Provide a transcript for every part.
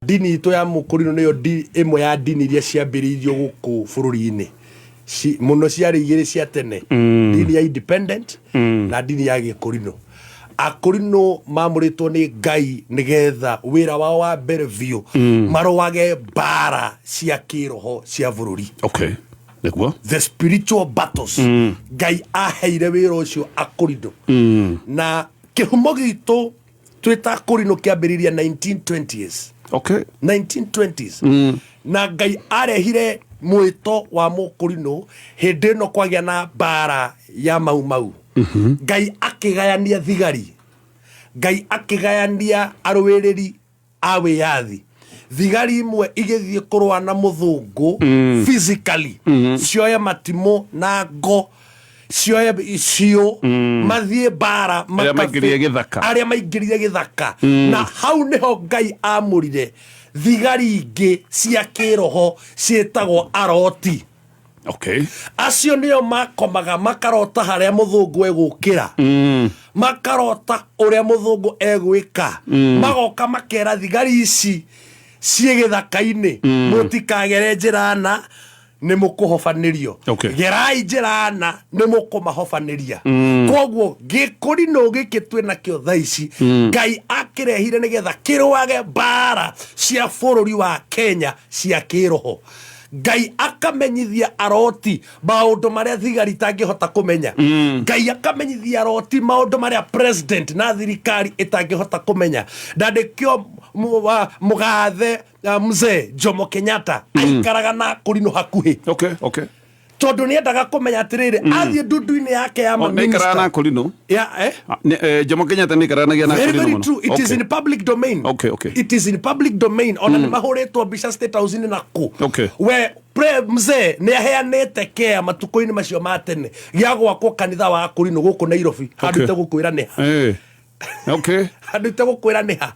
Ndini itũ ya Mũkũrinũ nĩyo ĩmwe ya ndini iria ciambĩrĩirio gũkũ bũrũri-inĩ. Mũno ciarĩ igĩrĩ cia tene, ndini ya independent na ndini ya Gĩkũrinũ. Akũrinũ mamũrĩtwo nĩ Ngai nĩgetha wĩra wao wa mbere biũ marũage mbara cia kĩroho cia bũrũri. Okay, nĩguo. The spiritual battles. Ngai aheire wĩra ũcio Akũrinũ. Na kĩhumo gitũ twĩ ta Akũrinũ kĩambĩrĩria 1920s. 1920s. Na Ngai arehire mwĩto wa Mũkũrinũ hĩndĩ ĩno kwagĩa na mbara ya Mau Mau. Ngai akĩgayania thigari, Ngai akĩgayania arũĩrĩri a wĩyathi. Thigari imwe igĩthiĩ kũrũa na mũthũngũ physically, cioe matimũ na ngo, cioe icio, mathiĩ mbara. Arĩa maingĩrire gĩthaka. Arĩa maingĩrire gĩthaka. Na hau nĩho Ngai amũrire thigari ingĩ cia kĩroho ciĩtagwo aroti. Acio nĩo makomaga makarota harĩa mũthũngũ egũkĩra, makarota ũrĩa mũthũngũ egwĩka, magoka makera thigari ici ciĩ gĩthaka-inĩ, mũtikagere njĩra na nĩ mũkũhobanĩrio. Gerai njĩra na nĩ mũkũmahobanĩria. Koguo gĩkũrinũ gĩkĩ twĩ nakĩo thaa ici, Ngai akĩrehire nĩgetha kĩrũage mbara cia bũrũri wa Kenya cia kĩroho. Ngai akamenyithia aroti maũndũ marĩa thigari itangĩhota kũmenya. Ngai akamenyithia aroti maũndũ marĩa president na thirikari ĩtangĩhota kũmenya. Na nĩkĩo mũgathe mzee Jomo Kenyatta aikaraga na Kũrinũ hakuhĩ, tondũ nĩendaga kũmenya atĩrĩrĩ, athiĩ ndundu-inĩ yake ya Oh, nĩaikaraga na Kũrinũ? Ya, eh? Ah, Jomo Kenyatta nĩaikaranagia na Very, Kũrinũ very mũno? true. It is in public domain. It is in public domain. Ona nĩ mahũrĩtwo mbica State House-inĩ na kũ. We pre mzee nĩ aheanĩte kea matukũ-inĩ macio ma tene gĩa gwakwo kanitha wa Kũrinũ gũkũ Nairobi, handũ itegũkwĩra nĩ ha. Handũ itegũkwĩra nĩ ha.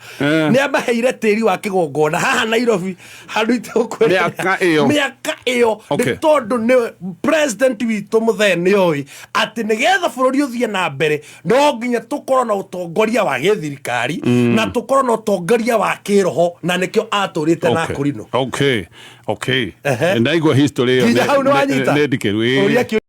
Nĩ amaheire tĩri wa kĩgongona haha Nairobi, handũ itegũkwĩra nĩ ha. Mĩaka ĩyo. Mĩaka ĩyo. Nĩ tondũ nĩ president witũ mũthee nĩ oĩ atĩ nĩgetha bũrũri ũthiĩ na mbere no nginya tũkorwo na ũtongoria wa gĩthirikari na tũkorwo na ũtongoria wa kĩroho, na nĩkĩo atũrĩte na Kũrinũ. Ndaigua history ĩyo. Nginya hau nĩ wanyita? Nĩ ndikĩru, ĩĩ. Ũria.